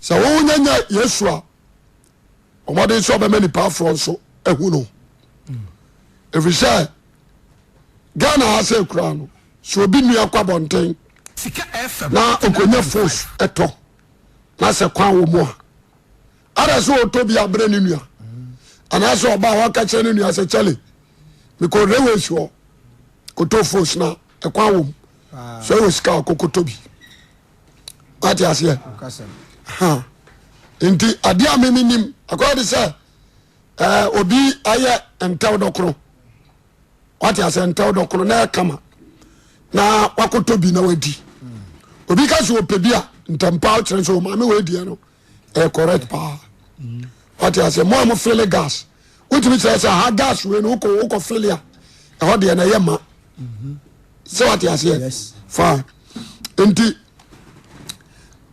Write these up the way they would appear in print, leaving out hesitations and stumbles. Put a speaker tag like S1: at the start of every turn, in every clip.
S1: Sɛ wonya nya Yesu a, ɔmɔden sɛ ɔbɛma nipa aforɔ nso ahu no. Ɛfiri sɛ Ghana ha sɛ kura no, sɛ obi nua kɔ abɔnten na ɔkɔnya fos ɛtɔ na sɛ kwan wɔ mu a, ada sɛ ɔtɔ bi abrɛ ne nua anaasɛ ɔba a waka kyerɛ ne nua sɛ kyɛle mekɔ railways hɔ kɔtɔ fos na ɛkwan wɔ mu sɛ wɔ sika akɔkɔtɔ bi. Wate aseɛ? Nti adeɛ a meme nim akɔyɛ de sɛ obi ayɛ ntɛw dɔkono. Wate aseɛ? Ntɛw dɔkono na ɛkama na wakɔtɔ bi na wadi. Obi ka sɛ ɔpɛ bi a ntɛmpa wokyerɛ sɛ ɔmaame wɔ adiɛ no ɛyɛ correct paa. Wate aseɛ? Mo a mo fele gas wotumi kyerɛ sɛ ha gas wei no wokɔ wokɔ fele a ɛhɔ deɛ na ɛyɛ ma sɛ wate aseɛ fine. Nti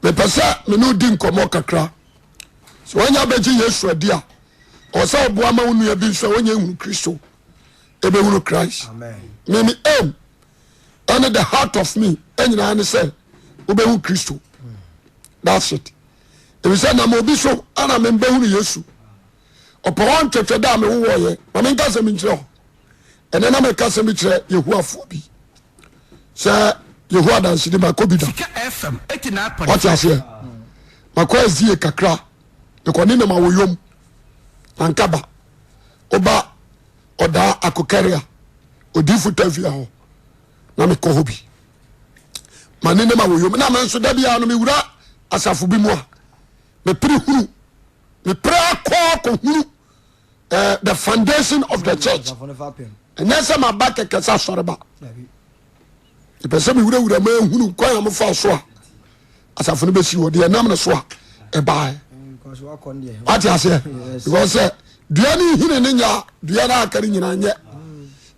S1: mepɛ sɛ mene wodi nkɔmmɔ kakra. Sɛ wanya bɛgye Yesu adi a, ɔwɔ sɛ ɔboa ma wo nua bi nso a wɔnyɛ nhunu Kristo ɛbɛhunu Christ. Meme aim ɛne the heart of me ɛnyinaa ne sɛ wobɛhu Kristo. That's it. Ɛfiri sɛ nam obi so ana membɛhunu Yesu. Ɔpɛ hɔ ntwɛtwɛ da a mewowɔyɛ ma menka sɛ menkyerɛ hɔ. Ɛnɛ na meka sɛ mekyerɛ Yehowafoɔ bi sɛ Yehowa dansedi makɔ bi da. Wate aseɛ? Makɔ azie kakra mekɔ ne nam awoyom na nka ba woba ɔdaa akokɛre a odifo tafia hɔ na mekɔ hɔ bi ma ne nam awoyom na me nso da biara no mewura asafo bi mu a mepere hunu mepere akɔ akɔhunu the foundation of the church. Ɛnyɛ sɛ maba kɛkɛ sɛ asɔre ba. Mepɛ sɛ mewurawura ma ehunu kwan a mofa so a asafo no bɛsi hɔ deɛ ɛnam no so a ɛbaeɛ. Wate aseɛ? Because sɛ dua no hini ne nya a dua no aka no nyinaa nyɛ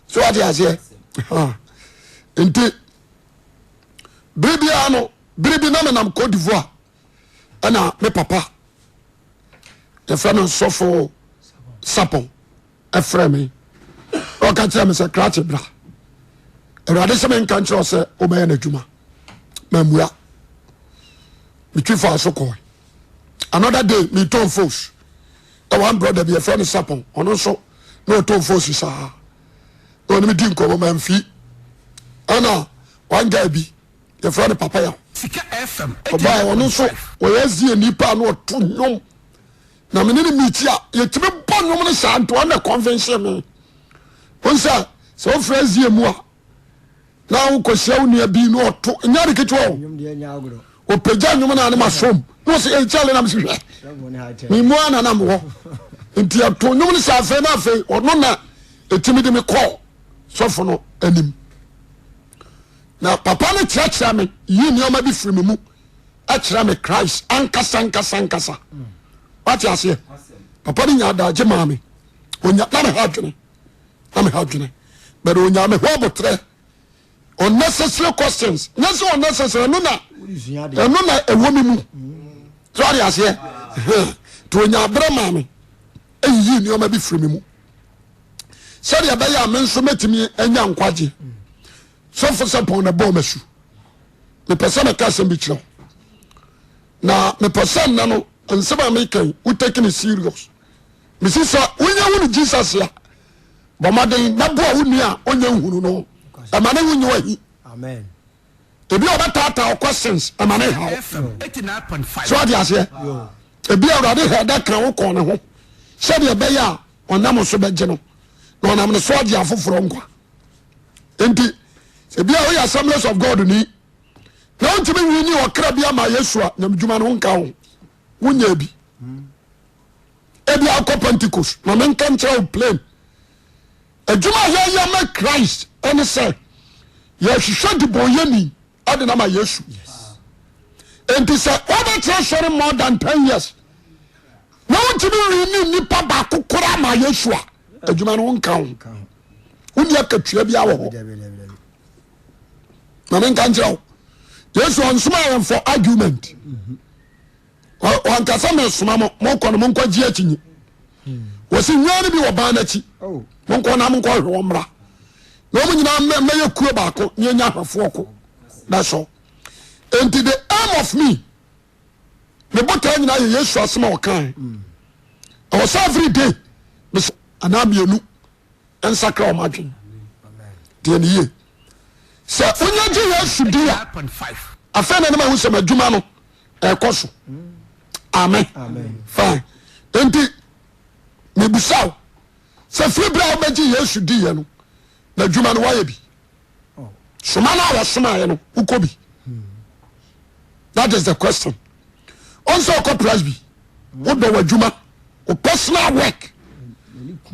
S1: so. Wate aseɛ? Nti bere biara no bere bi na menam Cote d'Ivoire ɛna me papa yɛfrɛ no sɔfo Sapɔn ɛfrɛ me na ɔka kyerɛ me sɛ krakye bra, awurade sɛ menka nkyerɛ sɛ wobɛyɛ no adwuma. Mammua, metwi faa so kɔe. Another day metɔn fos ɛwɔ brother bi yɛfrɛ no Sapɔn, ɔno nso na ɔtɔn fos saa na ɔne me di nkɔmmɔ mamfi. Ɛna one guy bi yɛfrɛ no Papa Yaw ɔbaa, ɔno nso ɔyɛ SDA nipa na ɔto nnwom na mene ne meeti a yɛtumi bɔ nnwom no saa. Nti ɔna convince me wo sɛ sɛ wofrɛ SDA mu a na wokɔhyia wo nua bi na ɔto nyɛ ade ketewa o, ɔpagya nnwom no a ne masom na ɔsɛ ɛkyɛle nam sɛ hwɛ memu a na nam hɔ. Nti ɛto nnwom no sɛ afei na afei ɔno na ɛtumi de me kɔɔ sɔfo no anim na papa no kyerɛkyerɛ me yi nneɛma bi firi me mu kyerɛ me Christ ankasa ankasa ankasa. Wate aseɛ? Papa no nya adagye maa me. Onya na me ha adwene na me ha adwene but onya me ho abotrɛ. Unnecessary questions nyɛ sɛ unnecessary, ɛno na ɛno na ɛwɔ me mu so. Wate aseɛ? Nti onya abrɛ maa me eyiyi nneɛma bi firi me mu sɛdeɛ ɛbɛyɛ a me nso mɛtumi anya nkwagye. Sɔfo sɛ pɔn na bɔɔ masu. Mepɛ sɛ meka asɛm bi kyerɛ wo na mepɛ sɛ nnɛ no nsɛm a meka yi wo take no serious. Mesi sɛ wonya hunu Jesus a, bɔ mmɔden na boa wo nua a ɔnya nhunu no. Ɛma ne ho nyɛ wahi. Ebi a ɔbɛtaataa wo questions, ɛma ne haw so. Ɔde aseɛ ebi a Awurade hɛ dɛ ka wo kɔn ne ho sɛdeɛ ɛbɛyɛ a ɔnam so bɛgye no na ɔnam ne so agye afoforɔ nkwa. Nti ebi a woyɛ Assemblies of God ni na wontumi nwi ni ɔkra bi ama Yesu a, nyamedwuma no wonka ho, wonyɛ bi. Ebi akɔ Pentecost na menka nkyerɛ wo plain, adwuma a yɛyɛ ma Christ ɛne sɛ yɛhwehwɛ debɔnyɛni ɛde no ma Yesu. Nti sɛ wobɛkyerɛ sɔre more than 10 years na wontumi nwi ne nipa baako koraa ma Yesu a, adwuma no wonka ho, wonni akatua bi wɔ hɔ. Na menka nkyerɛ wo, Yesu ɔnsoma yɛn for argument. Ɔnka sɛ mesoma mo, mokɔ no monkɔ gye akyinyi. Wɔsi nnwan no bi wɔ ban n'akyi, oh. Monkɔ na monkɔ hwɛ wɔn mmra na wɔn nyinaa mɛyɛ kuo baako ne anya ahwɛfoɔ ko. That's all. Nti the aim of me. Me botaa nyinaa yɛ Yesu asɛm a ɔkae. Ɛwɔ sɛ every day mesɛ anaa mmienu nsakra wɔn adwene. Deɛ ne yie sɛ wonya gye Yesu di a afei na ne ma ho sɛ m'adwuma no ɛkɔ so. Amen. Fine. Nti mebusa wo sɛ firi berɛ a wobɛgye Yesu diiɛ no n'adwuma no woayɛ bi? Soma no a wɔsomaeɛ no wokɔ bi? That is the question. Ɔn sɛ ɔkɔ presby wodɔ w'adwuma wo personal work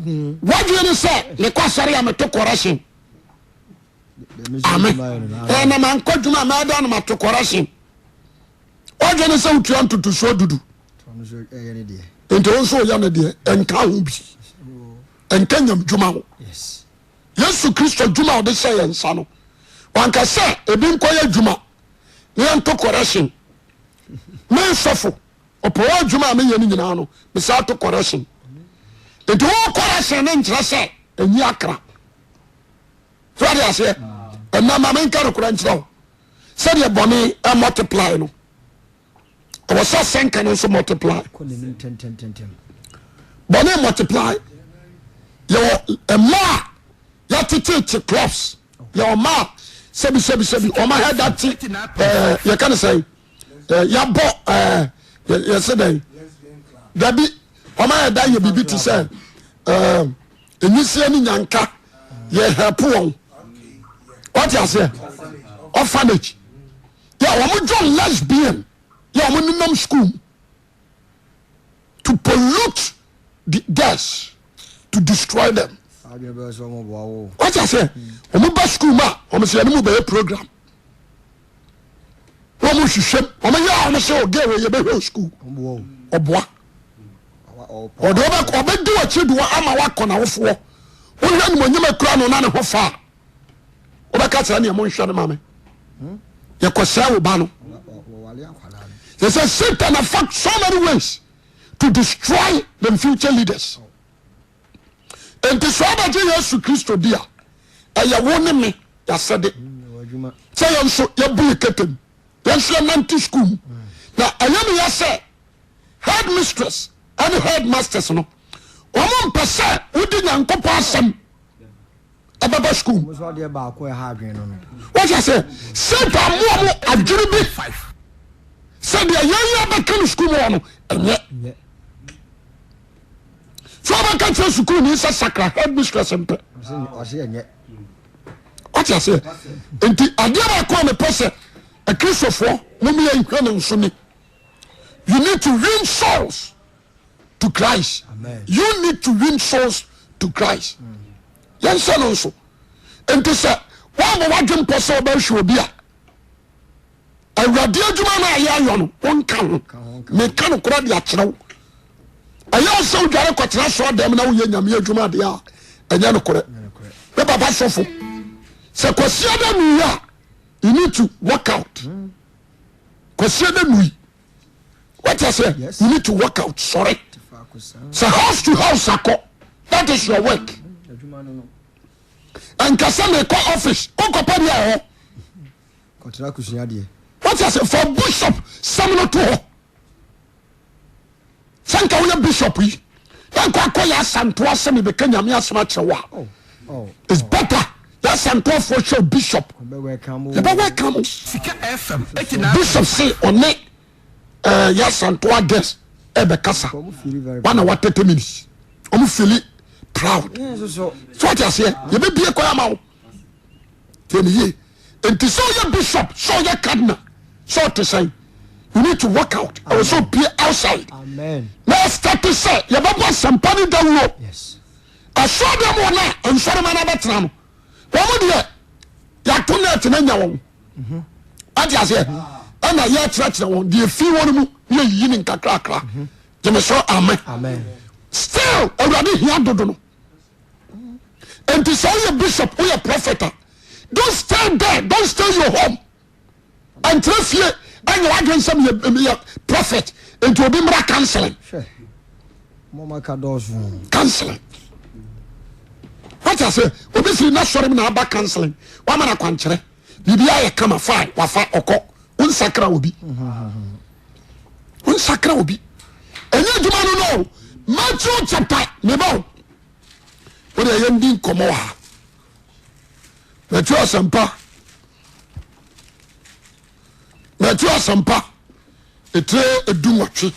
S1: wadwene ne sɛ mekɔ asɔre a meto correction. Amen. Ɛna mankɔ adwuma a mɛda no mato correction. Wadwene sɛ wotua ntotosoɔ dudu nti wo nso woyɛ no deɛ ɛnka ho bi ɛnka nyam dwuma ho. Yesu Kristo adwuma a ɔde hyɛ yɛn nsa no, wanka sɛ ebi nkɔyɛ adwuma na yɛnto correction. Me nsɔfo, ɔpɔwɔ adwuma a meyɛ no nyinaa no, mesaa to correction. Nti wo correction no nkyerɛ sɛ ɛnyi akra. So ade aseɛ, ɛnna ma menka nokorɛ nkyerɛ wo sɛdeɛ bɔne multiply no ɛwɔ sɛ sɛnka no nso multiply bɔne multiply yɛwɔ mma a yɛtetete clubs yɛwɔ mma a sɛbisɛbisɛbi ɔma hɛ da te ɛɛ yɛka ne sɛn ɛɛ yɛabɔ ɛɛ yɛsɛ dɛn dabi ɔma hɛ da yɛ biribi te sɛ ɛɛ enyisie ne nyanka yɛ hɛpo wɔn ɔte aseɛ orphanage. Yɛ wɔn join lesbian yɛ wɔn nenam school mu to pollute the girls to destroy them. Wọ́n ti ase wɔn ba school mu a wɔn sɛ yɛn mu bɛyɛ program wɔn mu hwehwɛ mu wɔn yɛ a wɔn sɛ ɔgɛ wɔ yɛ bɛ hwɛ school ɔboa ɔde ɔbɛ ɔbɛ di wɔkyi do ama wakɔ n'awofoɔ wɔhwɛ ne mo enyim ekura no na ne ho fa. Wobɛka sɛ neɛ monhwɛ no ma me yɛkɔsɛe wo ba no. Yɛ sɛ Satan afa so many ways to destroy the future leaders. Nti sɛ wobɛgye Yesu Kristo di a ɛyɛ wo ne me yɛasɛde sɛ yɛn nso yɛbu yɛ ketem yɛn nso yɛnante sukuu mu na ɛyɛ ne yɛ sɛ headmistress ɛne headmasters no wɔn mpɛ sɛ wodi Nyankopɔn asɛm ɛbɛba sukuu mu. Wɔhyɛ sɛ Satan mmoa mo adwene bi sɛ deɛ yɛn yɛ bɛka no sukuu mu hɔ no ɛnyɛ. Sɛ wɔbɛka kyerɛ sukuu ni sɛ sakra headmistress mpɛ. Wɔte aseɛ nti adeɛ baako a mepɛ sɛ akristofoɔ mo yɛ nhwɛ no nso ni you need to win souls. to Christ. Amen. You need to win souls to Christ. Yɛn sɛ no nso. Nti sɛ wɔn a wɔadwe mpɔ sɛ wɔbɛhwɛ obi a awurade adwuma no a yɛayɔ no wɔnka ho meka no korɔ de akyerɛ wo ɛyɛ wo sɛ wodware kɔtena sɔɔ dɛm na woyɛ nyame adwuma deɛ a ɛnyɛ nokorɛ me papa sɔfo sɛ kwasia da nui a you need to work out kwasia da nui What I say? Yes. You need to work out. Sorry. Sɛ house to house akɔ. That is your work. Nkasa mekɔ office. Wokɔpɛ deɛ wɔ hɔ.
S2: Kɔtena kusua deɛ.
S1: What I say? For bishop sɛm no to hɔ. Sɛ nka woyɛ bishop yi. Na nka akɔ yɛ asantoa sɛ mebɛka nyame asɛm akyerɛ wo a. Oh, oh, It's oh. better. Yɛ asantoafoɔ hyɛ bishop. Yɛbɛ welcome. Bishop se ɔne eh, yɛ asantoa girls ɛbɛkasa one hour 30 minutes. Ɔmo feel proud. So wate aseɛ yɛbɛbie kwan ama wo. Tiɛ ne yie. Nti sɛ ɔyɛ bishop sɛ ɔyɛ cardinal sɛ ɔte sɛn you need to work out. Ɛwɔ sɛ opie outside. Na ɛstate sɛ yɛbɛbɔ asɛmpa ne dawuro. Ɛsɔ dɛm wɔ no a nsɔrema no abɛtena no. Wɔn deɛ yɛato net no anya wɔn. Wate aseɛ ɛna yɛkyerɛkyerɛ wɔn deɛ fi wɔn mu ne yɛyiyi ne nkakrakra. Gyeme so amen. Still awurade hia dodo no. Nti sɛ woyɛ bishop woyɛ prophet a don't stay there don't stay your home. Ɛntena fie ɛnyɛ wadwen sɛ meyɛ prophet nti obi mmra counseling. Counseling. Wate aseɛ obi firi n'asɔre mu na aba counseling wama no akwankyerɛ biribi ayɛ kama fine wafa ɔkɔ wonsakra obi. Wonsakra obi. Ɛnyɛ adwuma no no. Matthew chapter meba o. Wode ɛyɛ ndi nkɔmmɔ wɔ ha. Matthew asɛmpa. Matthew asɛmpa etire 18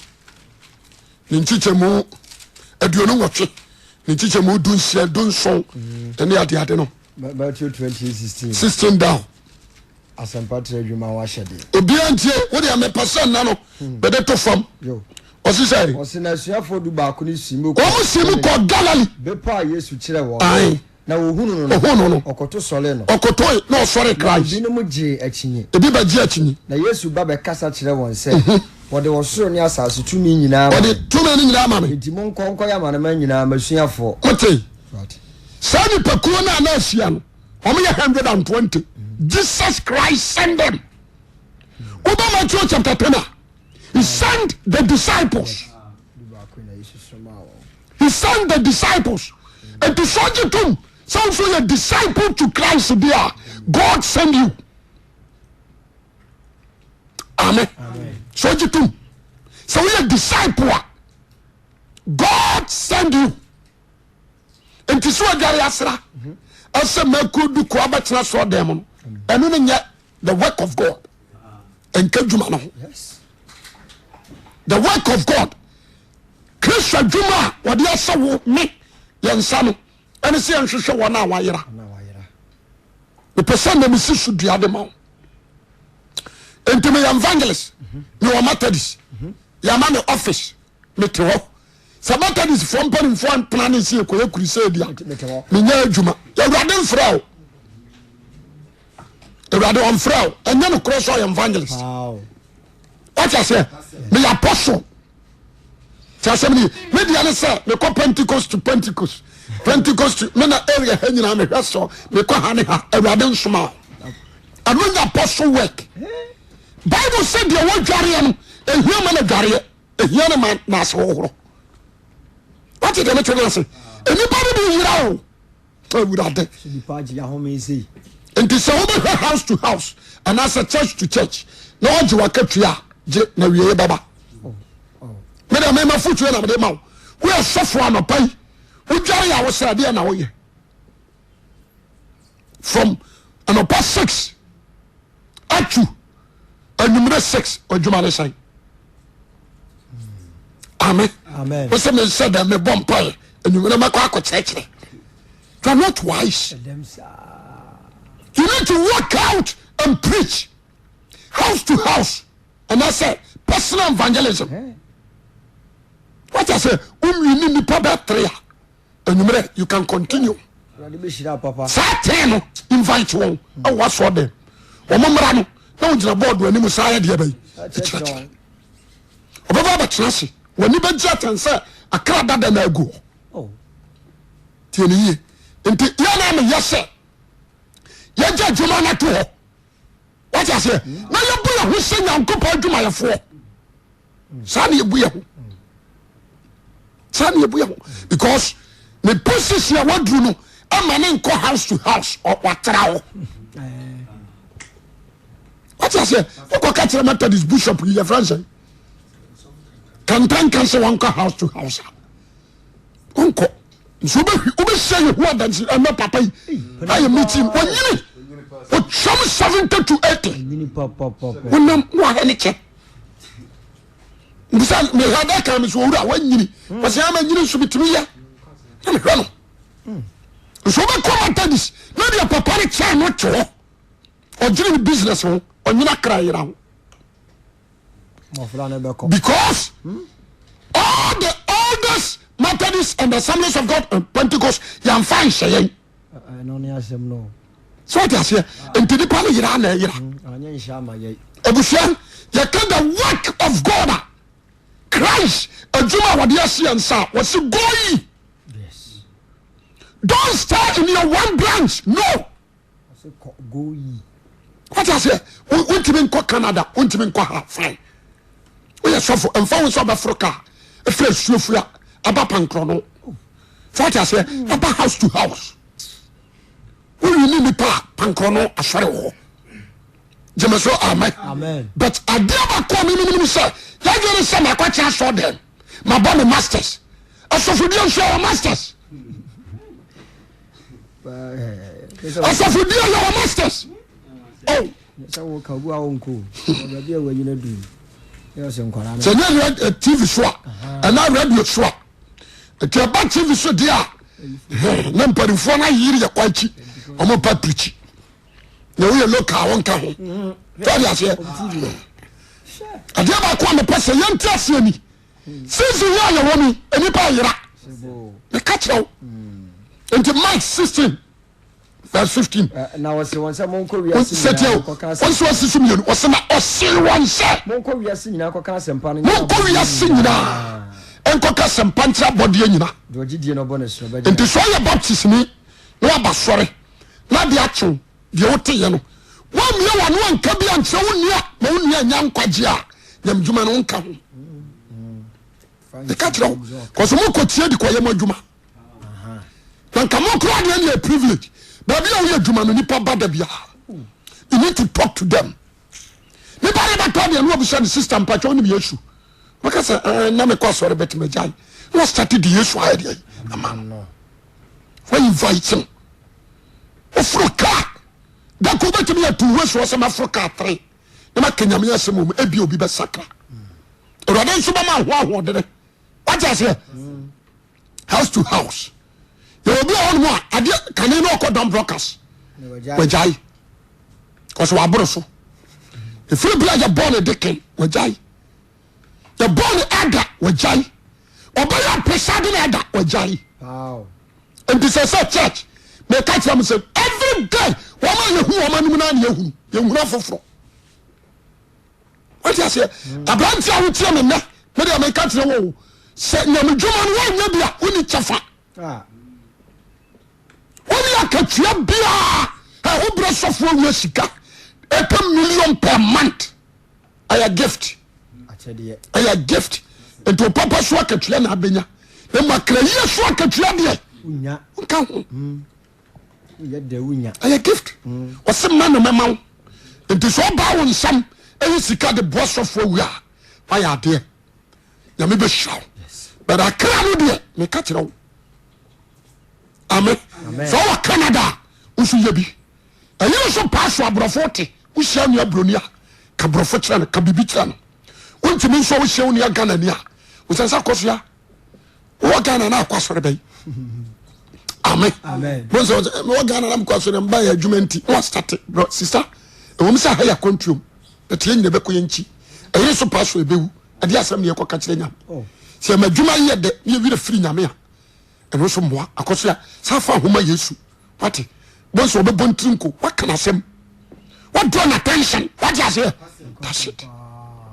S1: ne nkyekyɛmu 28 ne nkyekyɛmu 16 17 ɛne adeade no.
S2: Matthew 28:16.
S1: 16 down.
S2: Asɛmpa trɛ adwuma ho ahyɛdeɛ.
S1: Obiara ntie wo deɛ mepɛ sɛ nna no mede to fam. Ɔsi sɛ.
S2: Ɔsi na asuafoɔ du baako no sii mu kɔ.
S1: Wɔn sii mu kɔ Galilee.
S2: Bepɔ a Yesu kyerɛ wɔn.
S1: Ae.
S2: Na wɔhunu no no.
S1: Ɔhunu no no.
S2: Ɔkoto sɔree no.
S1: Ɔkotoe na ɔsɔre Christ.
S2: Na ebinom gyee akyinnye.
S1: Ebi bɛgye akyinnye.
S2: Na Yesu ba bɛkasa kyerɛ wɔn sɛ, Wɔde ɔsoro ne asase tumi nyinaa ama me.
S1: Wɔde tumi no nyinaa ama me.
S2: Enti monkɔ nkɔyɛ amanaman nyinaa m'asuafoɔ.
S1: Mote? Saa nipakuo no a na ahyia no. Wɔn yɛ 120. Jesus Christ send them. Wobɛ Matthew chapter 10 a, he sent the disciples. He sent the disciples. Nti sɛ ɔgye tom sɛ nso yɛ disciple to Christ bi a, God send you. Amen. Sɛ ɔgye tom sɛ woyɛ disciple a, God send you. Nti sɛ ɔdware asra ɛsɛ mako duku abɛtena sɔɔ dɛm no, ɛno no nyɛ the work of God. Nka dwuma no ho. The work of God, Kristo adwuma a wɔde asɛ wo me yɛn nsa no, ɛne sɛ yɛnhwehwɛ wɔn a wɔayera. Mepɛ sɛ na mesi so dua de ma wo. Nti meyɛ evangelist, mewɔ Methodist, yɛama me office, mete hɔ sɛ Methodist foɔ mpanimfoɔ mpena ne sɛ yɛkɔyɛ crusade a, menyɛ adwuma. Awurade mfrɛ wo, Awurade ɔmfrɛ wo. Ɛnyɛ nokorɛ sɛ ɔyɛ evangelist. Wate aseɛ? Meyɛ apostle. Tí asɛm ni me deɛ ne sɛ mekɔ Pentecost to Pentecost, Pentecost to me na area ha nyinaa mehwɛ sɛ mekɔ ha ne ha. Awurade nsoma wo. Ɛno nyɛ apostle work. Bible sɛ deɛ wɔdwareɛ no ehia ma no dwareɛ. Ehia no ma n'ase hohoro. Wate deɛ mekyerɛ no ase? Nnipa no bi yera o. Awurade. Nti sɛ wobɛhwɛ house to house anaasɛ church to church na ɔgye wakatua a, gye na wieɛ bɛba. Mede mema fotuo na mede ma wo. Woyɛ sɔfo anɔpa yi, wodware a wo sɛ ɛdeɛ na woyɛ from anɔpa 6 atu anwummerɛ 6 adwuma ne sɛn? Amen. Wo sɛ mesɛ dɛ mebɔ mpaeɛ anwummerɛ mɛkɔ akɔkyerɛkyerɛ. You are not wise. You need to work out and preach house to house and I say personal evangelism. What I say, wonwini nipa bɛ tere a anwummerɛ you can continue. Saa tee no invite wɔn ɛwɔ asɔ dɛm wɔn mmra no na wɔn gyina bɔɔdo anim saa yɛ deɛ bɛyi ɛkyerɛkyerɛ ɔbɛba abɛtena ase wɔn ani bɛgye atɛn sɛ akra dada na agu hɔ tie ne yie nti yɛn na meyɛ sɛ yɛgya adwuma no ato hɔ wate aseɛ na yɛbu yɛn ho sɛ Nyankopɔn adwumayɛfoɔ saa na yɛbu yɛn ho saa na yɛbu yɛn ho because ne position a waduru no ama ne nkɔ house to house watra hɔ wate aseɛ wokɔ ka kyerɛ Methodist bishop yi yɛfrɛ nsɛn kantanka sɛ wankɔ house to house a ɔnkɔ nso wobɛhyia Yehowa dansi ɛnɛ papa yi ayɛ meeting wɔnyini ɔtwam 70 to 80 wonam na wahɛ ne kyɛ bisa mehwɛ dɛ kan me so owura wanyini wɔsɛ ama nyini nso metumi yɛ na mehwɛ no nso wobɛkɔ Methodist na deɛ papa no kyɛn no te hɔ ɔgyene ne business ho ɔnyina kra yera ho because all the oldest Methodists and Assemblies of God and Pentecost yɛnfa nhyɛ yɛn. Sɛ ɔte aseɛ nti nipa no yera na ɛyera. Abusua yɛka the work of God a Christ adwuma a wɔde ahyɛ yɛn nsa a wɔsi go ye. Don't stay in your one branch no. Wate aseɛ wontumi nkɔ Canada wontumi nkɔ ha fine woyɛ sɔfo mfa wo sɛ ɔbɛforo kaa ɛfiri asuofua aba pankorɔ no sɛ wate aseɛ aba house to house woyi ne nipa a pankorɔ no asɔre wɔ hɔ. Gyeme so amen. But adeɛ baako a menim ne sɛ yɛadwene ne sɛ makɔkyɛ asɔ dɛm mabɔ me masters asɔfodie nso yɛwɔ masters asɔfodie yɛwɔ masters oh.
S2: Sɛ wo ka obi a wo nko baabi a wanyina duru
S1: sɛ nyɛ eh, tv so a ɛna radio so a nti ɛba tv so deɛ a na mpanimfoɔ no ayere yɛ kɔ akyi wɔn pa pirikyi na woyɛ local wonka ho sɛ ɔde aseɛ adeɛ baako a mepɛ sɛ yɛnte aseɛ ni season yi a yɛwɔ mu nnipa ayera meka kyerɛ wo nti Mark 16 verse 15
S2: na ɔse wɔn sɛ monkɔ wiase
S1: nyinaa nkɔka asɛmpa ɔnso ɔsi so mmienu ɔse na ɔse wɔn sɛ
S2: monkɔ wiase nyinaa nkɔka asɛmpa no
S1: monkɔ wiase nyinaa nkɔka asɛmpa nkyerɛ abɔdeɛ nyina
S2: deɛ ɔgye die no ɔbɔ ne so
S1: nti sɛ ɔyɛ Baptist ni na waba sɔre na ade akye wo, deɛ woteyɛ no, woammue w'ano anka bi ankyerɛ wo nua ma wo nua anya nkwagye a, nyamedwuma no wonka ho. Meka kyerɛ wo, kɔsɛ mokɔtie de kɔyɛ mo adwuma. Na nka mo koraa deɛ ne yɛ privilege. Baabi a woyɛ adwuma no, nipa ba da biara. You need to talk to them. Nipa ne bɛtɔ deɛ no wabisa ne sister mpakyɛ wonim Yesu. Wobɛka sɛ eh, na mekɔ asɔre bɛtumi agyae. Na wastate de Yesu ayɛ deɛ ama no. Wa invite no. Woforo kaa da ko wobɛtumi atu wo soɔ sɛ maforo kaa tere na maka nyame asɛm wɔ mu ebia obi bɛsakra. Awurade nso bɛma ho ahoɔdene. Wate aseɛ? House to house. Yɛwɔ bi wɔ hɔnom a adeɛ kane na ɔkɔ dɔm brokers. Wagyae. Kɔsɛ waboro so. Ɛfiri bere a yɛbɔɔ ne deken wagyae. Yɛbɔɔ ne ada wagyae. Ɔbɛyɛ apɛsade na ada wagyae. Nti sɛ sɛ church meka kyerɛ mo sɛ every day wɔn a yɛhu wɔn anim naa ne yɛhunu yɛhunu afoforɔ wate aseɛ aberante a wotie me nnɛ medeɛ meka kyerɛ wɔ o sɛ nyamedwuma no woanyɛ bi a wonni kyɛfa wone akatua biaa ɛho berɛ sɔfoɔ wia sika ɛpɛ million per month ɛyɛ gift ɛyɛ gift nti o papa so akatua na abɛnya na mu akra yie so akatua deɛ nka ho hmm. ɛyɛ gift hmm. ɔsɛ mma na mɛma wo nti sɛ ɔbaa wo nsam ɛyɛ sika de boa sɔfoɔ awu a wayɛ adeɛ nyame bɛhyira wo but akra no deɛ meka kyerɛ wo ame sɛ ɔwɔ Canada a woso yɛ bi Ɛyere nso paa so aborɔfo te wohyia nua buroni a ka borɔfo kyerɛ no ka biribi kyerɛ no wontumi nso wohyia wo nua Ghana ni a wosɛ sɛ akɔ so ya wowɔ Ghana na akɔ asɔre bɛyi amen bonsɛ mewɔ Ghana na mekɔ asɔre mba yɛ adwuma nti na wastate bro sista ɛwɔ m sɛ ha yɛ akwantuom bɛte yɛ nyina bɛkɔ yɛ nkyi ɛyere so paa so ɛbɛwu ɛde asɛm ne yɛkɔka kyerɛ nyame oh. sɛ ma adwuma yɛ dɛ ne yɛwerɛ firi nyame a ɛno nso mmoa akɔ so a saa fa ahoma Yesu wate bɔn sɛ ɔbɛbɔ ntiri nko waka n'asɛm wadrɔ n'attention wate aseɛ that's it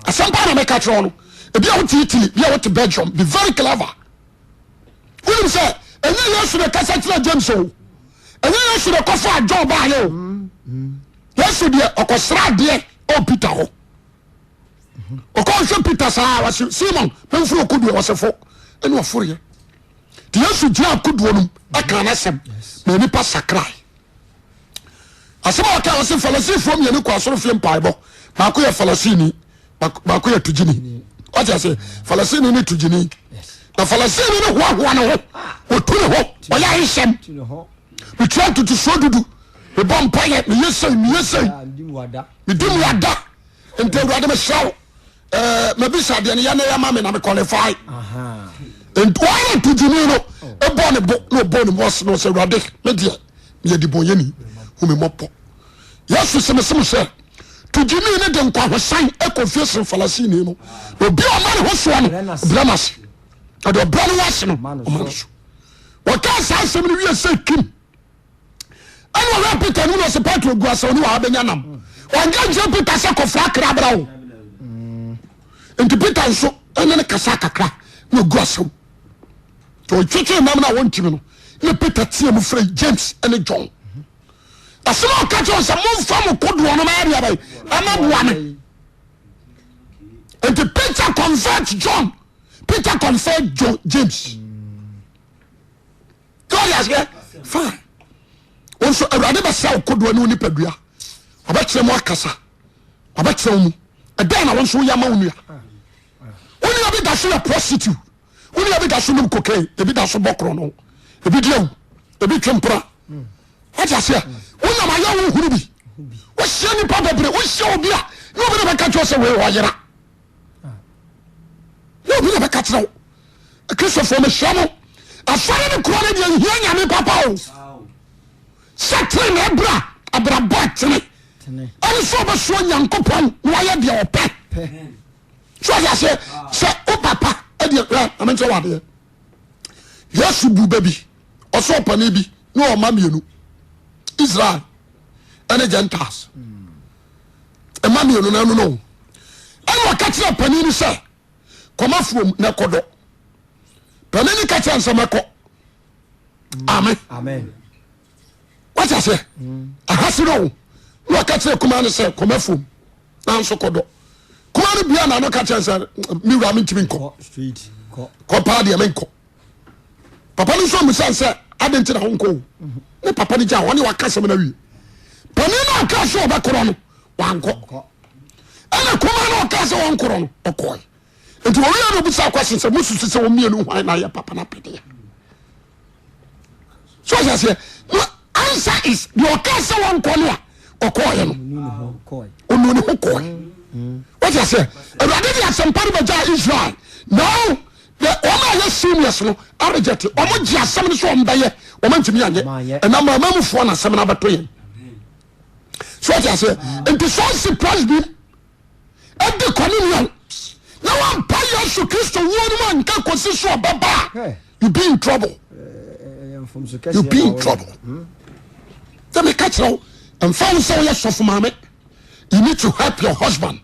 S1: asɛm paa na mɛka kyerɛ no ebi a wote Italy bi a wote Belgium be very clever wonim sɛ ɛnyɛ Yesu na kasa kyerɛ James o ɛnyɛ Yesu na kɔfa John baayɛ o Yesu deɛ ɔkɔsra adeɛ ɔ Peter hɔ ɔkɔ nhwɛ Peter saa wɔse Simon memforo kodoɔ wɔse fo ɛne ɔforoyɛ nti Yesu gyina kodoɔ no mu ɛka n'asɛm na nipa sakrae asɛm a ɔka ɔse Farisifoɔ mmienu kɔ asɔre fie mpaebɔ baako yɛ Farisini baako yɛ tugyini ɔte ase Farisini ne tugyini na Farisini ne hoahoa ne ho ɔtu ne ho ɔyɛ ahyehyɛm metua ntotosoɔ dudu mebɔ mpaeɛ meyɛ sei meyɛ sei medi muada nti awurade mesrɛ wo eh, mabisa deɛ no yɛ ne yɛma me na me qualify nti wɔn a togyini no ɛbɔ ne bo na ɔbɔ ne mu ɔse no sɛ awurade me deɛ meyɛ debɔnyɛni hu me mmɔbɔ yesu se mese mo sɛ togyini no de nkwahosan ɛkɔ fie sen falasini no na obi a ɔma ne ho soɔ no brɛ no ase na deɛ ɔbrɛ no ho ase no ɔma no so wɔkaa saa asɛm no wie sɛ kim ɛna ɔwura Peter no na ɔsɛ Petro gu asɛw ne wɔ abɛnya nam ɔnka nkyerɛ Peter sɛ kɔfra akra bra o nti Peter nso ɛne ne kasa kakra na ɔgu asɛw nti ɔtwetwe nam no a wɔntimi no ne Peter teɛ mu frɛ James ne John asɛm a ɔka kyerɛ sɛ momfa mo kodoɔ no mayɛ deɛ bɛyɛ ɛma boa me nti Peter convert John Peter convert John James tí wọ́n di aseɛ fine wọ́n nso awurade bɛ sɛ kodoɔ ne onipadua ɔbɛkyerɛ mu akasa. Wabɛtena wo mu. Ɛdɛn na wo nso woyɛ ama wo nua? Wo nua bi da so yɛ prostitute. Wo nua bi da so nom cocaine, ebi da so bɔ korɔ no, ebi di awu, ebi twe mpena. Wate aseɛ? Wonam ayɛ wo hunu bi. Wohyia nipa bebree, wohyia obi a na obi na bɛka kyerɛ sɛ wei ɔyera. Na obi na bɛka kyerɛ wo. Kristofoɔ mehyia mo. Asɔre no korɔ no deɛ nhia nyame papa o. Sɛ tene na ɛbra abrabɔ ɛtene ɛne sɛ ɔbɛsoɔ Nyankopɔn na wayɛ deɛ ɔpɛ. So ɔde aseɛ sɛ wo papa ɛdeɛ hwɛ na menkyerɛ wo adeɛ. Yesu bu bɛ bi ɔsɛ ɔpani bi ne ɔma mmienu Israel ɛne Gentiles ɛma mmienu na ɛno no ɛna ɔka kyerɛ panin no sɛ kɔma fuom na ɛkɔdɔ panin no ka kyerɛ nsɛ mɛkɔ amen wate aseɛ ahase no na ɔka kyerɛ kuma no sɛ kɔma fuom nanso kɔdɔ kuma no bua na no ka kyerɛ sɛ me wura mentumi nkɔ kɔ paa deɛ menkɔ papa no nso amusa sɛ ade nti na wonkɔ o ne papa no gya ɔne waka sɛm no awie panin no ɔka sɛ ɔbɛkorɔ no wankɔ ɛna kuma no ɔka sɛ wɔnkorɔ no ɔkɔe nti wɔwia no obisa question sɛ mosusu sɛ wɔmmienu hwan na ayɛ papa no apɛdeɛ so ɔsɛ aseɛ no answer is deɛ ɔka sɛ wɔnkɔ no a ɔkɔɔyɛ no ɔnu ne ho kɔɛ wɔte aseɛ awurade de asɛmpa no bɛgyaa Israel now wɔn a yɛ serious no areject wɔn gye asɛm no so wɔn bɛyɛ wɔn ntumi anyɛ ɛna maa mamufoɔ na asɛm no abɛto yɛn so wɔte aseɛ nti sɛ ɔsi president ɛdi communion na wampa Yesu Kristo wuo no mu anka kɔsi so ɔbɛba a you be in trouble you be in trouble sɛ meka kyerɛ wo mfa wo sɛ woyɛ sɔfo maame you need to help your husband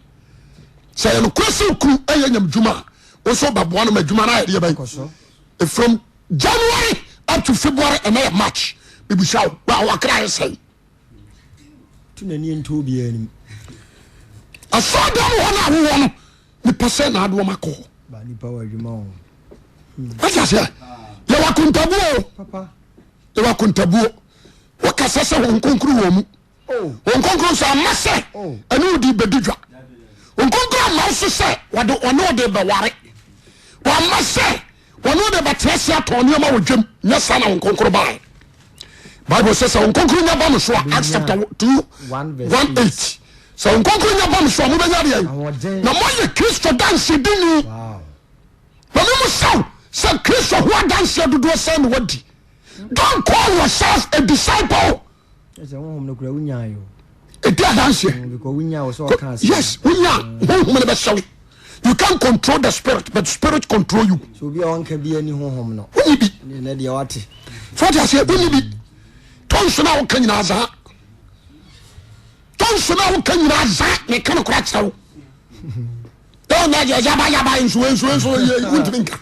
S1: sɛ yɛ nokorɛ sɛ okunu ɛyɛ nyam dwuma a wo nso wobɛboa no ma adwuma no ayɛ deɛ bɛn from January up to February ɛnɛ yɛ March bibisa wo wa wakra ayɛ sɛn
S2: Tu n'ani nto obiara anim.
S1: Asɔɔdan mu hɔ no a wowɔ no nipa sɛ na adoɔ ma kɔ hɔ.
S2: Ba nipa wɔ adwuma o.
S1: Wate aseɛ yɛwɔ akontabuo o.
S2: Papa.
S1: Yɛwɔ akontabuo. Wokasa sɛ Honhom Kronkron wɔ mu.
S2: Oh.
S1: Honhom Kronkron nso ama sɛ
S2: Oh.
S1: ɛne wode bɛdi dwa. Honhom Kronkron ama wo so sɛ wɔde ɔne wode bɛware. Wama sɛ wɔne wode bɛtena ase atɔn nneɛma wɔ dwam. Nyɛ saa na Honhom Kronkron baeɛ. Bible sɛ sɛ Honhom Kronkron nya ba mo so a Acts chapter 2
S2: 1 verse
S1: 1 8 sɛ Honhom Kronkron nya ba mo so a mobɛnya deɛ
S2: Ahoɔden.
S1: na moayɛ Kristo dansedini.
S2: Wow.
S1: Na me mu sɛw sɛ Kristo ho adanseɛ dodoɔ sɛn na wadi. Don't call yourself a disciple.
S2: Ɛsɛ honhom no kura wonya yo.
S1: Ɛdi adanseɛ.
S2: Because wonya wɔ sɛ ɔka asɛm.
S1: Yes, wonya honhom no bɛhyɛ wo. You can't control the spirit, but spirit control you.
S2: So obi a ɔnka bi ani honhom no.
S1: Wonni bi.
S2: Ne ne deɛ wate.
S1: So ɔte aseɛ wonni bi. Tɔnso no a woka nyinaa zaa. Tɔnso no a woka nyinaa zaa. Meka no kora kyerɛ wo. Dɔn na yɛ yaba yaba nso nso nso yɛ wontumi nka.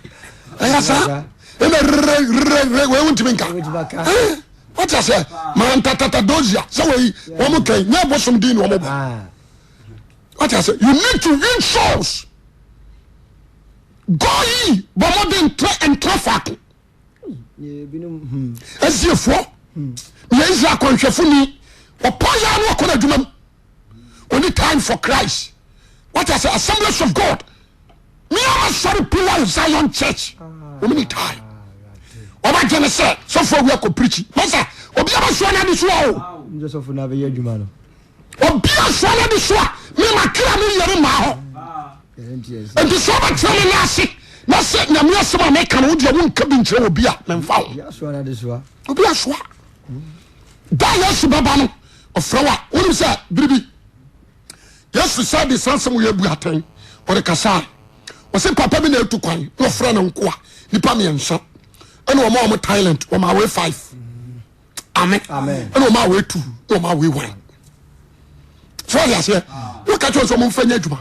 S1: Ɛyɛ saa. Ɛna rere rere rere wei wontumi nka. Wate aseɛ mantatata dozia sɛ wei wɔn kɛn nyɛ bosom din na wɔn bɔ. Wate aseɛ you need to win souls. Go ye bɔ mmɔden ntra ntra faako. Asiefoɔ yɛ Israel kɔnhwɛfo ni ɔpɔ yɛ ano ɔkɔ n'adwuma mu. Only time for Christ. What I say Assemblies of God. Me ama sɔre Pillar of Zion Church. Wɔn ni time. Wɔn agye ne sɛ sɔfo awi akɔ pirikyi. Masa obi ama soa n'ade soa o.
S2: Sɔfo na abɛyɛ adwuma no.
S1: Obi asoa n'ade soa me ma kra me yɛre maa hɔ. Nti sɛ ɔbɛtena me nan ase na sɛ nyame asɛm a meka no wodeɛ wonka bi nkyerɛ obi a memfa ho. Obi asoa. Da Yesu bɛba no ɔfrɛ wa wonim sɛ biribi Yesu sɛ de saa asɛm yɛ bu atɛn ɔde kasa ɔsɛ papa bi na etu kwan na ɔfrɛ no nkoa nipa mmiɛnsa ɛna wɔn a wɔn Thailand wɔn away five. Amen. Ɛna ɔma awɛ tu na ɔma awɛ wan. So ɔde aseɛ na ɔka kyerɛ sɛ ɔmo nfa nyɛ adwuma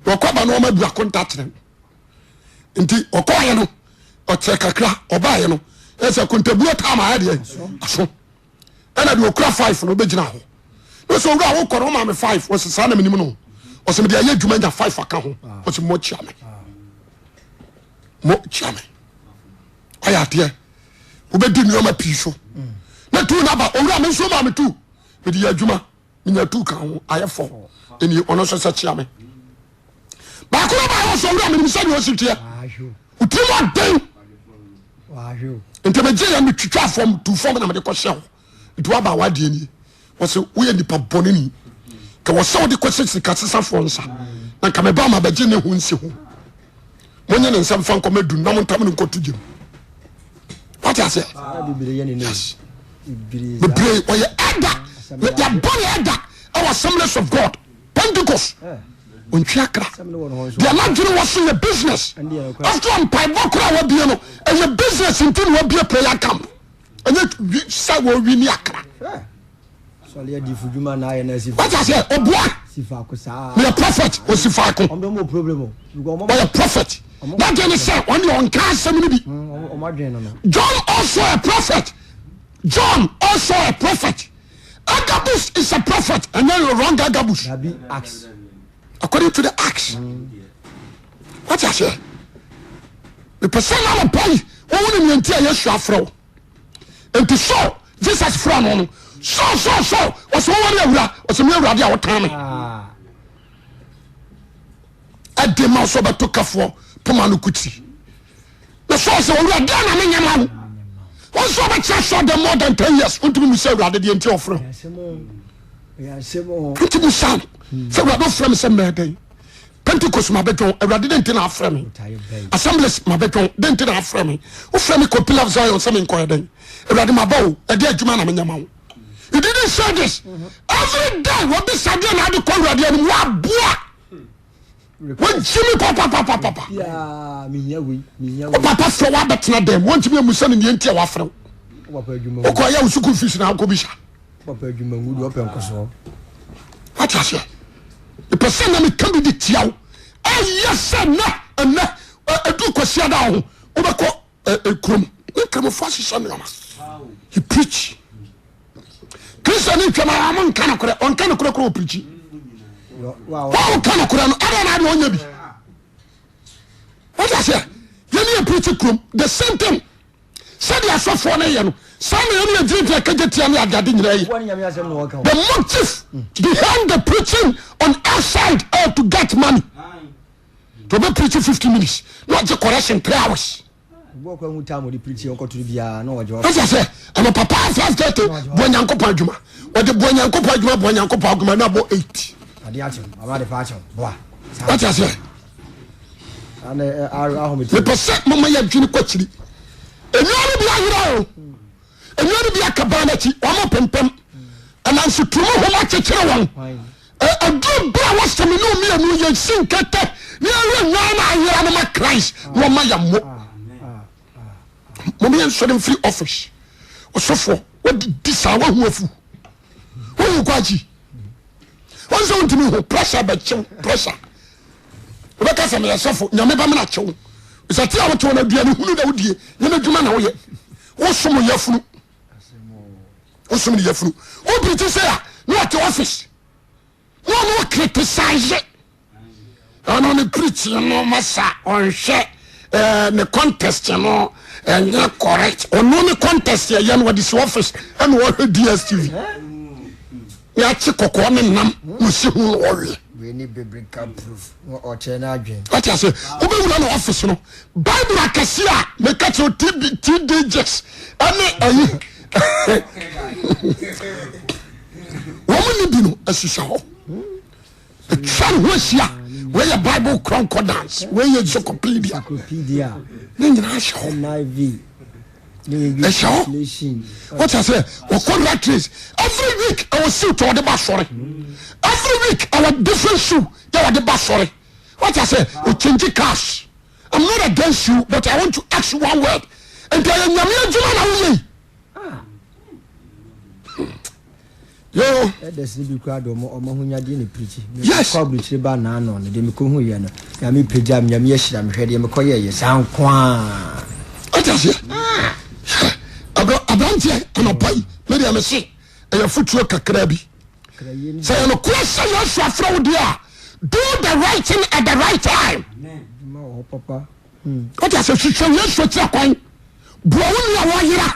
S1: na ɔkɔ ba na ɔma bu akonta kyerɛ no nti ɔkɔɔyɛ no ɔkyerɛ kakra ɔbaayɛ no ɛsɛ akontabuo taama ayɛ deɛ aso ɛna deɛ ɔkura five no ɔbɛgyina hɔ na sɛ owura wokɔ no ɔma me five ɔsɛ saa na menim no ɔsɛ mede ayɛ adwuma nya five aka ho ɔsɛ mo kyia me mo kyia me ɔyɛ adeɛ wobɛdi nneɛma pii so na tu no aba owura me nso ma me tu mede yɛ adwuma. Menya tu ka ho ayɛ fɔ. Ɛni ɔno nso sɛ kyea me. Baako na baayɛ sɛ owura menim sɛdeɛ ɔsi teɛ. Wotiri mu ɔden. Nti megye yɛ metwitwa fam tu fam na mede kɔhyɛ hɔ. Nti waba wadeɛ nie. Wɔsɛ woyɛ nipa bɔne ni. Ka wɔ sɛ wode kɔhyɛ sika sesafoɔ nsa. Na nka meba ma bɛgye ne ho nsi ho. Monye ne nsa mfa nkɔma du na montam no nkɔto gyam. Wate aseɛ? Yes. Bebree ɔyɛ ɛda. Yɛbɔ ne ɛda ɛwɔ Assemblies of God. Pentecost. Ɔntwi akra. Deɛ n'adwene wɔ so yɛ business. After mpaebɔ koraa wabie no ɛyɛ business nti na wabie prayer camp. Ɛnyɛ sɛ wɔwi ne akra. Wate aseɛ? Ɔboa. Meyɛ prophet ɔsi faako. Ɔyɛ prophet. N'adwene ne sɛ ɔne ɔnka asɛm no bi. John also a prophet. John also a prophet. Agabus is a prophet. And then you're wrong Agabus. According to the Acts. Wate aseɛ? Mepɛ sɛ na anɔpa yi wohunu nea nti a Yesu afrɛ wo. Nti Saul, Jesus frɛ no no, Saul, Saul, Saul, ɔsɛ wɔwɔ ne awura, ɔsɛ me awurade a wotan me. Ah. Ɛde ma sɛ ɔbɛto kafoɔ poma no kuti. Na Saul sɛ owura deɛ na menyɛ ma wo. Wɔn sɛ ɔbɛkyerɛ Saul dɛ more than 10 years, wontumi mu sɛ awurade deɛ nti ɔfrɛ. Wontumi sa no sɛ awurade ɔfrɛ me sɛ mmɛɛ dɛn. Pentecost ma bɛdwɔn awurade dɛn nti na afrɛ me assemblies ma bɛdwɔn dɛn nti na afrɛ me wofrɛ me kɔ pillar of Zion sɛ menkɔyɛ dɛn awurade ma ba o ɛde adwuma na menyɛ ma wo you didn't say this every day wɔbi sadeɛ na ade kɔ awurade anim waboa wɔgyi me papapapapa wo papa frɛ woabɛtena dɛm wɔntumi amu sɛ no neɛ nti a wafrɛ wo wokɔ yɛ wo sukuu fees na wokɔbisa
S2: Papa adwuma ngu deɛ ɔpɛ nkɔsoɔ.
S1: Wate aseɛ? Mepɛ sɛ na meka bi de tia wo. Ɛyɛ sɛ nnɛ ɛnnɛ ɛdu kwasia da ho wobɛkɔ kurom ne nkramofoɔ ahyehyɛ nneɛma. He preach. Kristo ne ntwam a wɔn nka nokorɛ ɔnka nokorɛ korɔ ɔpreachi. Wɔn nka nokorɛ no ɛdɛ na adeɛ ɔnyɛ bi. Wate aseɛ? Yɛne yɛ preach kurom the same thing. Sɛdeɛ asɔfoɔ no yɛ no, saa na yɛne yɛgyinagyina kagya tia ne adeade nyinaa yɛ. The motive behind the preaching on outside are to get money. To be preaching 50 minutes, na ɔgye correction 3 hours. Ɛsɛ sɛ ɛnɔ papa 5:30 bɔ Nyankopɔn adwuma. Ɔde bɔ Nyankopɔn adwuma bɔ Nyankopɔn adwuma na bɔ 8. Wate aseɛ? Mepɛ sɛ moma yɛdwene kɔ akyiri. Nnua no bi ayera o. Nnua no bi aka ban no akyi, wɔn pempem. Ɛnanso tumu homa kyekyere wɔn. Ɛduru berɛ a wɔsɛ me ne mmienu yɛsi nkɛtɛ ne yɛwerɛ nnwan no ayera no ma Christ na ɔma yɛ mo. Moma yɛnsɔre mfiri office. Ɔsɔfoɔ, wɔdidi saa wahu afu. Wohu kɔ akyi. Wɔn sɛ wontumi hu pressure bɛkyew pressure. Wobɛka sɛ meyɛ sɔfo nyame bɛmena kyew. Sɛ te a wote wɔn aduane hunu na wodie nyame adwuma na woyɛ. Wosom yafunu. Wosom ne yafunu. Wopirikyi sɛ a na ɔte office. Na ɔno criticize. Ɔno ne preaching no masa ɔnhwɛ eh, ne contest no ɛnyɛ correct. Ɔno ne contest ɛyɛ no ɔde si office ɛna ɔhwɛ DSTV. Ne akye kɔkɔɔ ne nam na ɔsi ho na ɔwe.
S2: Wei ne biblical proof na ɔkyerɛ n'adwene.
S1: Wate ase wobɛwura na office no Bible akɛse a meka kyerɛ TB TD Jakes ɛne ayi wɔn ne bi no ahyehyɛ hɔ. Atwa ne ho ahyia. Wei yɛ Bible concordance, wei yɛ encyclopedia.
S2: Encyclopedia.
S1: Ne nyinaa hyɛ hɔ.
S2: NIV. Ne English
S1: Ɛhyɛ hɔ.
S2: translation.
S1: Wọ́n ti sẹ́ ọkọ rat race every week ɛwɔ suit ɔde ba sɔre every week ɛwɔ different shoe yɛ ɔde ba sɔre wọ́n ti sẹ́ o change cars I'm not against you but I want to ask you one word nti ɛyɛ nyame adwuma na woyɛ yi. Yoo.
S2: Elders no bi koraa de ɔmo ɔmo ahonyadeɛ na pirikyi.
S1: Yes.
S2: Mekɔ aburukyire ba naano no deɛ mekɔ hu yɛ no nyame pagya me nyame ahyira me hwɛ deɛ mekɔ yɛ yɛ saa nko ara.
S1: Ɔte aseɛ. Aberanteɛ anɔpa yi me deɛ mese ɛyɛ fotuo kakra bi. Sɛ yɛ nokorɛ sɛ Yesu afrɛ wo deɛ a do the right thing at the right time.
S2: Adwuma wɔ hɔ papa.
S1: Ɔte aseɛ hwehwɛ Yesu akyira kwan. Boa wo nua wɔyera.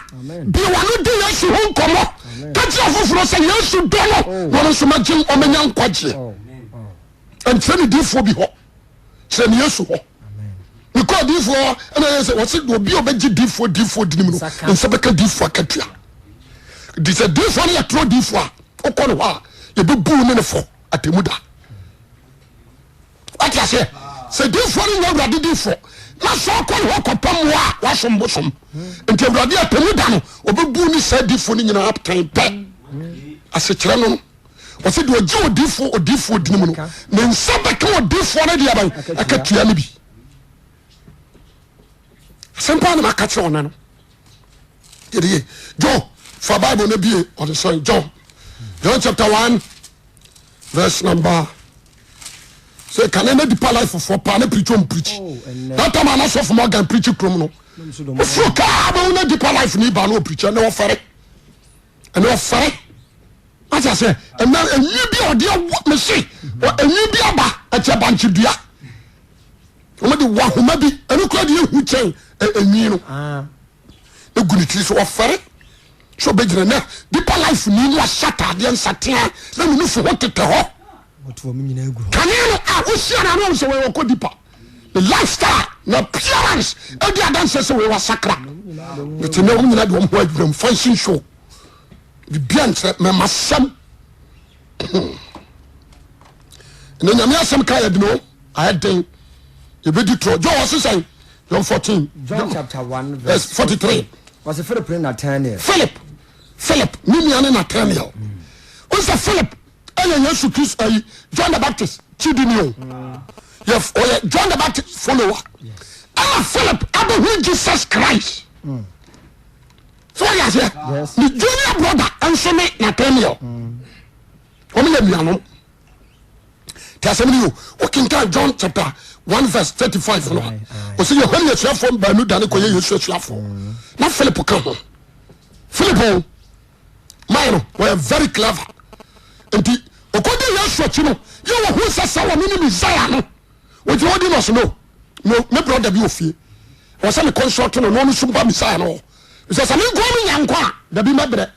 S1: Bue w'ano di Yesu ho nkɔmmɔ. Ka kyerɛ afoforɔ sɛ Yesu dɔ no oh. na ɔno nso magye ɔmɛnya nkwagyeɛ. Oh. Oh. Nkyerɛ ne diifoɔ bi hɔ. Kyerɛ ne Yesu hɔ. Mekɔ adiifoɔ hɔ ɛna yɛ sɛ wɔse obi a ɔbɛgye diifoɔ diifoɔ dinim no ne nsa bɛka diifoɔ akatua. Nti sɛ diifoɔ no yɛ torɔ diifoɔ a wokɔ ne hɔ a yɛbɛbu ne ne fɔ atemu da. Wate aseɛ? Sɛ diifoɔ no nyɛ awurade diifoɔ na sɛ ɔkɔ ne hɔ kɔpɛ mmoa a wasom bosom nti awurade atemu da no ɔbɛbu ne saa diifoɔ no nyinaa atɛn pɛ asekyerɛ no no ɔsɛ deɛ ɔgye odiifoɔ odiifoɔ dini mu no ne nsa bɛka odiifoɔ no deɛ aban akatua no bi asɛm paa na maka kyerɛ ɔna no yɛde John fa Bible no bie ɔde sɛn John John chapter 1 verse number sɛ kane na dipa life foɔ paa na preach ɔm preach oh, that time ana sɔfo Morgan preach kurom no ofuro kaa bɛhu na dipa life ne ba na ɔpreach ɛnɛ ɔfɛre ɛnɛ ɔfɛre wate aseɛ ɛnɛ enwi bi a ɔde awɔ mese enwi bi aba ɛkyɛ bankye dua wɔn de wɔ ahoma bi ɛno kura de ehu kyɛn enwi no ah. egu ne tiri so ɔfɛre so ɔbɛgyina nɛ deeper life ni no ahyɛ ataadeɛ nsatea na ne nufu ho tetɛ hɔ kane no a wohyia no ano sɛ wɔyɛ ɔkɔ deeper ne lifestyle na appearance ɛdi adanseɛ sɛ wɔyɛ wasakra nti nɛ wɔn nyinaa de wɔn ho adwuram fashion show bibia nkyerɛ mɛma sɛm na nyame asɛm ka yɛ dene o ayɛ den yɛbɛdi torɔ John ɔse sɛn John 14
S2: John chapter 1
S1: verse 43
S2: ɔse Philip ne Nathaniel
S1: Philip Philip ne nua ne Nathaniel wo sɛ Philip ɛyɛ Yesu Kristo ayi John the Baptist kyidi ni o yɛ ɔyɛ John the Baptist follower ɛna Philip abɛhu Jesus Christ mm. So wọ́n yà sẹ́ ne junior brother nso ne Nathaniel wọ́n yɛ nuanom tí asɛm ni o wokenkan John chapter 1 verse 35 no a ɔsɛ Yohane asuafoɔ baanu dane kɔyɛ Yesu asuafoɔ mm. na Philip ka ho Philip o man no wɔyɛ very clever nti ɔkɔdi Yesu akyi no yɛ wɔhu sɛ sɛ wɔno ne Messiah no wɔgyina wɔdi no ɔso no no me brother bi wɔ fie wɔ sɛ me consult no na ɔno nso ba Messiah no hɔ sɛ sɛ me nkoa me nya nkwa a dabi mɛbrɛ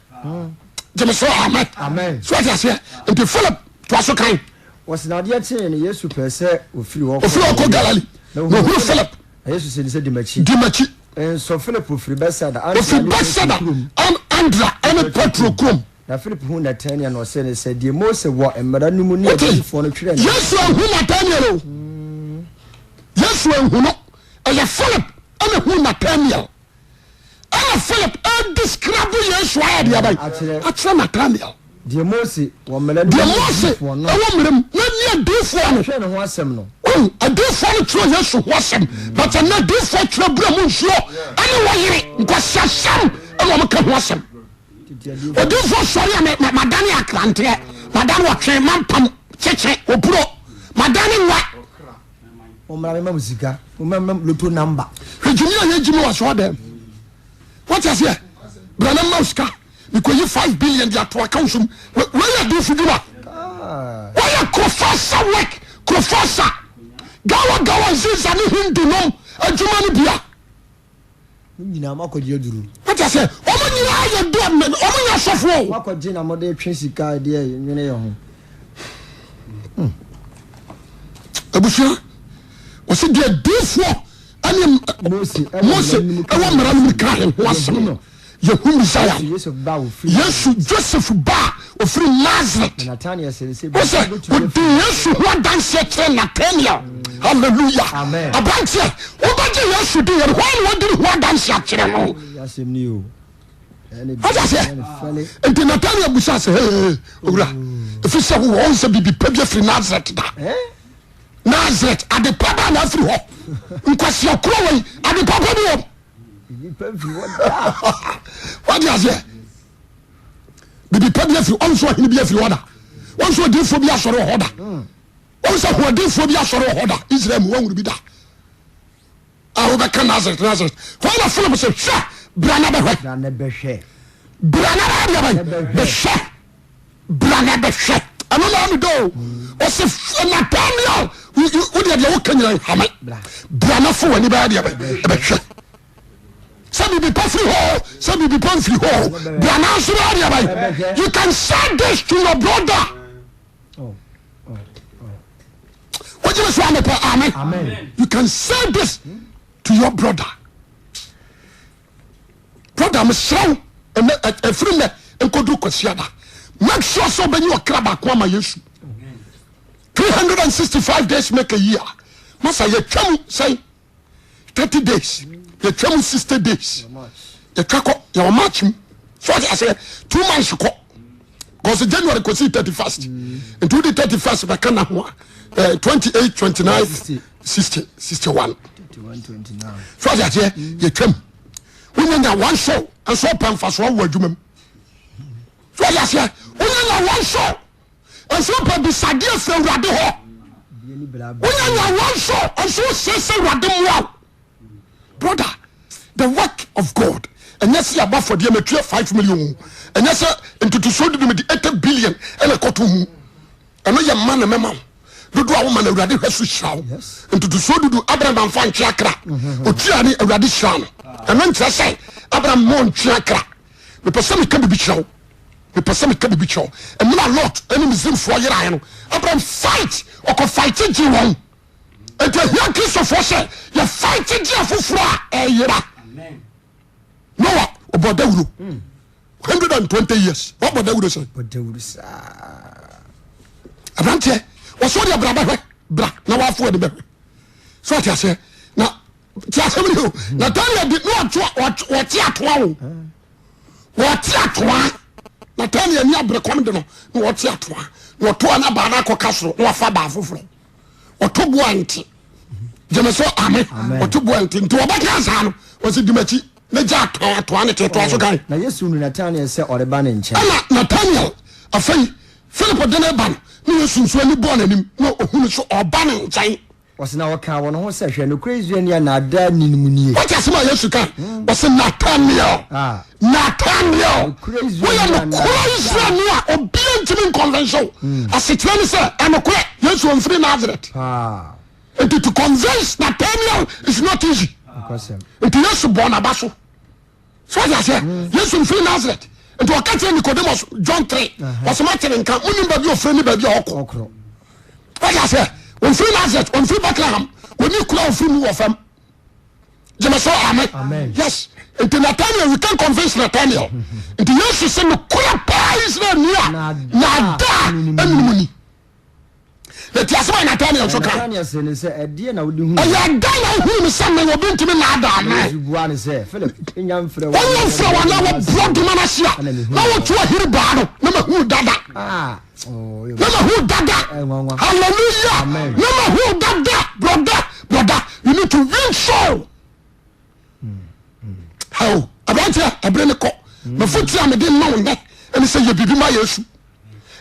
S1: gyeme so amen so ɔte aseɛ nti Philip toa so kan.
S2: Wɔsi na adeɛ kyee no Yesu pɛɛ sɛ ofiri hɔ
S1: ofiri hɔ kɔ Galilee na ohunu Philip.
S2: Na Yesu see no sɛ di m'akyi.
S1: Di m'akyi.
S2: Nso Philip firi Bethsaida,
S1: Andrea
S2: ne
S1: ofiri
S2: Petro
S1: Bethsaida
S2: kurom.
S1: Andrea ne Petro kurom.
S2: Na Philip huu Natanael na ɔsee no sɛ, Deɛ Mose wɔ mmara no mu ne
S1: Wote?
S2: adiyifoɔ no twerɛɛ ne ho
S1: Yesu
S2: asɛm
S1: anhu
S2: no.
S1: Nathanael o. Yesu anhu no. Ɛyɛ Philip ɛna hu Nathanael. Ɛna Philip ɛdescribe Yesu ayɛ deɛ bɛn?
S2: Akyerɛ.
S1: Akyerɛ Nathanael.
S2: Deɛ Mose wɔ mmara no mu
S1: Deɛ
S2: ne
S1: Mose
S2: adiyifoɔ no
S1: ɛwɔ mmara mu na ne adiyifoɔ no.
S2: twerɛɛ ne ho asɛm no.
S1: Wohu, adiyifoɔ no twerɛ Yesu ho asɛm, but ɛnɛ adiyifoɔ twerɛ bura mu nsuo ɛne wɔyere nkwaseasɛm ɛna wɔn ka ho asɛm. Odiyifoɔ sɔre a madane akranteɛ, madane ɔtwe, mampam, kyekye, opuro, madane nwa.
S2: Mommra mema mo sika, mommra mema mo loto namba.
S1: Hwɛ gyimi a yɛgyimi wɔ asɔre dɛm. Wote aseɛ? Bra na mma wo sika. Mekɔyi 5 billion de ato account mu. Wei yɛ adiyifo dwuma. Wɔyɛ kurofasa work, kurofasa. Gawa gawa nziza ne Hindu nom adwuma no bia.
S2: Mo nyinaa moakɔgye aduru.
S1: Wote aseɛ? Wɔn nyinaa yɛ dɔ wɔn nyɛ asɔfoɔ o.
S2: Moakɔgye na mode twe sika deɛ nwene yɛ ho.
S1: Hmm. Abusua, wɔsi deɛ diifoɔ ɛne
S2: Mose
S1: Mose ɛwɔ mmara no mu ka yɛn ho asɛm no. Yɛhu Messiah. Yesu Joseph ba a ofiri Nazareth. Wosɛ odi Yesu ho adanseɛ kyerɛ Nathaniel. Hallelujah. Aberanteɛ wobɛgye Yesu di yɛn hɔ na wadi ne ho adanseɛ akyerɛ no. Wọ́n ase nti Nathaniel busa sɛ hey owura efi sɛ wowɔ ɔn sɛ bibi pa bi afiri Nazareth da. Nazareth ade pa ba na afiri hɔ. Nkwasia kuro wei ade pa pa bi wɔ. Wọ́n ase bibi pa bi afiri ɔn sɛ ɔhene bi afiri hɔ da. Ɔn sɛ odiifoɔ bi asɔre wɔ hɔ da. Wɔn sɛ ahoɔdenfoɔ bi asɔre wɔ hɔ da Israel mu wɔn bi da a wɔbɛka Nazareth Nazareth hɔn na Philip sɛ hwɛ bra na bɛhwɛ
S2: bra na bɛhwɛ
S1: bra na bɛhwɛ bɛhwɛ bra na bɛhwɛ ɛno na ɔmo do ɔsɛ Nathaniel wo deɛ deɛ woka nyina nhame bra na fo w'ani bɛyɛ deɛ bɛhwɛ. Sɛ biribi pa firi hɔ o, sɛ biribi pa mfiri hɔ o, bra nanso bɛyɛ deɛ bɛn? You can say this to your brother. Wogyeme so amepɛ amen. You can say this to your brother. Brother mesrɛ wo ɛnɛ ɛfiri nnɛ nkɔduru Kwasiada make sure sɛ wobɛnyi ɔkra baako ama Yesu. 365 days make a year. Masa yɛtwa mu sɛn? 30 days yɛtwa mu 60 days yɛtwa kɔ yɛwɔ March mu so ɔte aseɛ 2 months kɔ because January kɔsi 31st nti wode 31st bɛka na ho a 28 29 60 61 so ɔte aseɛ yɛtwa mu wonyanya one show nso ɔpɛ mfasoɔ wɔ adwuma mu so ɔte aseɛ wonyanya one show nso ɔpɛ bisadeɛ firi awurade hɔ wonyanya one show nso wosɛ sɛ awurade mmoa wo brother the work of God ɛnyɛ sɛ yɛabɔ afɔdeɛ matua 5 million o ɛnyɛ sɛ ntotosoɔ dudu mede 80 billion ɛna ɛkɔto mu ɛno yɛ ma na mɛma wo dodoɔ a woma no awurade hwɛ so hyira wo ntotosoɔ dudu Abraham amfa ntwe akra ɔtua ne awurade hyira no ɛno nkyerɛ sɛ Abraham ma ɔntwe akra mepɛ sɛ meka biribi kyerɛ wo mepɛ sɛ meka biribi kyerɛ wo mmerɛ Lot ne Misrimfoɔ yeraeɛ no Abraham fight ɔkɔ fight gye wɔn nti ahia Kristofoɔ sɛ yɛ fight gye afoforɔ a ɛyera Noah ɔbɔ dawuro 120 years wabɔ dawuro sɛ aberanteɛ wɔsɔ deɛ bra bɛhwɛ bra na wafo ani bɛhwɛ so ɔte aseɛ na te asɛm ni o Nathaniel di na ɔte atoa o wɔte atoa Nathaniel ni abere kɔm de no na wɔte atoa na ɔtoa na baa no akɔka soro na wafa baa foforɔ ɔto boa nte gyeme so ame ɔto boa nte nti wɔbɛka saa no wɔsi di m'akyi ne gya atoa atoa ne te toa so kan.
S2: Na Yesu hunu Natanael sɛ ɔreba ne nkyɛn.
S1: Ɛna Natanael afei Philip de ne ba no ne Yesu nso ani bɔɔ n'anim na ohunu so ɔba ne nkyɛn.
S2: Ɔse na wɔkaa wɔn ho sɛ, Hwɛ, nokorɛ Israelni a naadaa nni ne mu nie.
S1: Wote asɛm a Yesu kae? Ɔse Nathanael, Nathanael, woyɛ nokorɛ Israelni a obia ntumi nconvince wo. Asekyerɛ ne sɛ, ɛnokorɛ, Yesu ɔmfiri Nazareth. Nti to convince Nathanael is not easy. Nti Yesu bɔɔ n'aba so. So wate aseɛ? Mm. Yesu mfiri Nazareth. Nti ɔka kyerɛ Nicodemus John 3. Ɔsɛ mate ne nka monim baabi ɔfiri ne baabi a ɔkɔ. Wate aseɛ? Ɔmfiri Nazareth, ɔmfiri Bethlehem, ɔni kura ɔfiri mu wɔ fam. Gyeme so amen. Yes. Nti Nathaniel, you can convince Nathaniel. Nti Yesu sɛ nokora paa Israel ni a naadaa ɛnum ni. Na ti asɛm a Natanael nso kae.
S2: Natanael see no sɛ, Ɛdeɛn na wode hunu me?
S1: Ɛyɛ dɛn na wohunu me sɛ me obi ntumi nnaadaa me?
S2: Yesu buaa no sɛ, Philip, nnya mfrɛ wo
S1: Ɔnya mfrɛ wo anaa wɔborɔ doma no ase a, na woto ahiri baa no, na mahu dada.
S2: Ah, oh,
S1: Na mahu dada.
S2: Nwanwa.
S1: Hallelujah.
S2: Amen.
S1: Na mahu dada. Brother, brother, you need to win soul. How? Aberanteɛ, ɛbere ne kɔ. Mafotuo a mede ma wo nnɛ ɛne sɛ yɛ biribi ma Yesu.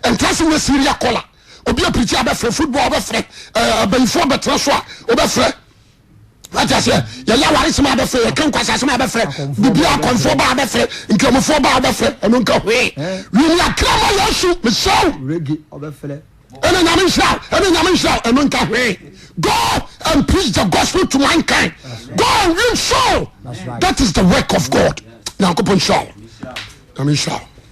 S1: Ntra se nyɛ Syria kɔla. Obi apirikyi a bɛfrɛ, football bɛfrɛ, abayifoɔ bɛtena so a wobɛfrɛ. Wate aseɛ? Yɛyɛ awaresɛm a bɛfrɛ, yɛka nkwasasɛm a bɛfrɛ, biribi akɔmfoɔ ba a bɛfrɛ, nkramofoɔ ba a bɛfrɛ, ɛno nka hwee. Wini akra ma Yesu, mesrɛ wo.
S2: Reggae ɔbɛfrɛ.
S1: Ɛna nyame nhyira wo, ɛna nyame nhyira wo, ɛno nka hwee. Go and preach the gospel to mankind. Go and win soul.
S2: That's right.
S1: That is the work of God. Nyankopɔn nhyira wo. Nyame nhyira wo.